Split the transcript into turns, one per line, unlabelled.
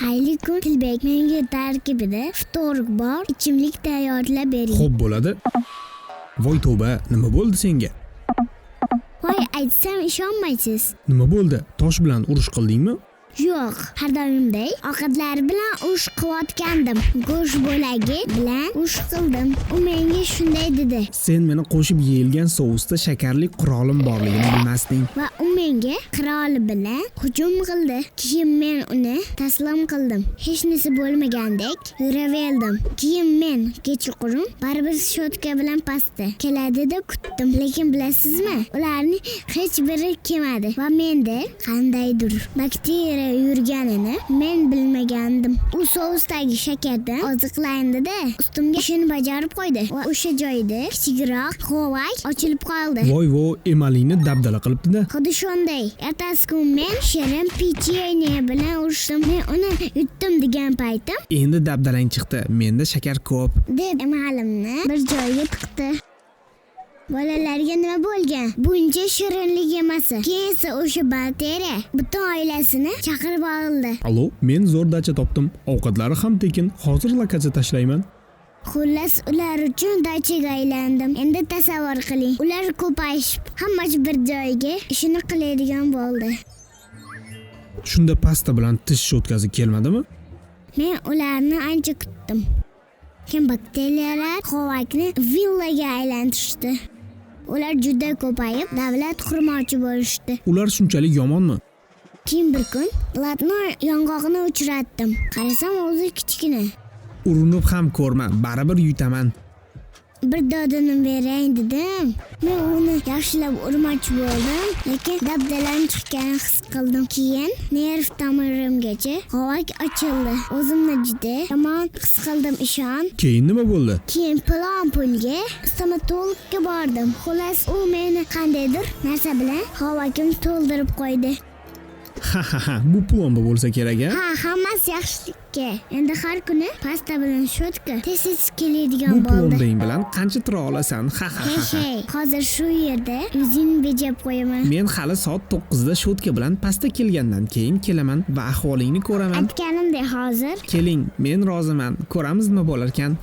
Xayrli kun, Tilbek. Menga tarkibida ftor bor ichimlik tayyorlab bering.
Xo'p, bo'ladi. Voy tavba, nima bo'ldi senga?
Voy, aytsam ishonmaysiz.
Nima bo'ldi? Tosh bilan urush qildingmi?
Yo'q, har doimday ovqatlar bilan urush qilayotgandim. Go'sht bo'lagi bilan urush qildim. U menga shunday dedi.
Sen meni qo'shib yeyilgan sousda shakarli qurolim borligini bilmasding.
Va u menga qiroli bilan hujum qildi. Keyin men uni taslim qildim. Hech narsa bo'lmagandek yuraverdim. Keyin men kechqurun baribir shotka bilan pasta keladi deb kutdim. Lekin bilasizmi, ularning hech biri kelmadi va menda qandaydir bakteriya yurganini men bilmagandim. U sousdagi shakardan oziqlandi-da, ustimga shuni bajarib qo'ydi va o'sha joyda kichikroq g'ovak ochilib qoldi.
Voy voy, emalingni dabdala qilibdi-da.
Xuddi shunday. Ertasi kun men shirin pechenye bilan urushdim. Men uni yutdim degan paytim
Endi dabdalang chiqdi. Menda shakar ko'p.
deb emalimni bir joyga tiqdi. Bolalarga nima bo'lgan? Buncha shirinlik yemasi. Keyin esa o'sha bakteriya butun oilasini chaqirib oldi.
Allo, men zo'r dacha topdim. Ovqatlari ham tekin. Hozir lokatsiya tashlayman.
Xullas, ular uchun dachaga aylandim. Endi tasavvur qiling. Ular ko'payishib, hammasi bir joyga ishini qiladigan bo'ldi.
Shunda pasta bilan tish shotkasi kelmadimi?
Men ularni ancha kutdim. Keyin bakteriyalar g'ovakni villaga aylantirishdi. Ular juda ko'payib, davlat qurmoqchi bo'lishdi.
Ular shunchalik yomonmi?
Keyin bir kun latno yong'oqni uchratdim. Qarasam, o'zi kichkina.
Urinib ham ko'rma, baribir yutaman.
Bir dodini berang dedim. Men uni yaxshilab urmoqchi bo'ldim, lekin dabdalam chiqqanini his qildim. Keyin nerv tomirimgacha g'ovak ochildi. O'zimni juda yomon his qildim, ishon.
Keyin nima bo'ldi?
Keyin plon pulga stomatologga bordim. Xullas, u meni qandaydir narsa bilan g'ovakimni to'ldirib qo'ydi.
Ha ha ha, bu plomba bo'lsa kerak a?
Ha, hammasi yaxshilikka. Endi har kuni pasta bilan shotka tez-tez keladigan
Bu
bo'ldi.
plombang bilan qancha tura olasan? Ha ha
Hey,
ha ha.
hey, hozir shu yerda yuzingni bejab qo'yaman.
Men hali soat 9 da shotka bilan pasta kelgandan keyin kelaman va ahvolingni ko'raman.
Aytganimdek hozir
Keling, men roziman. Ko'ramiz nima bo'larkan.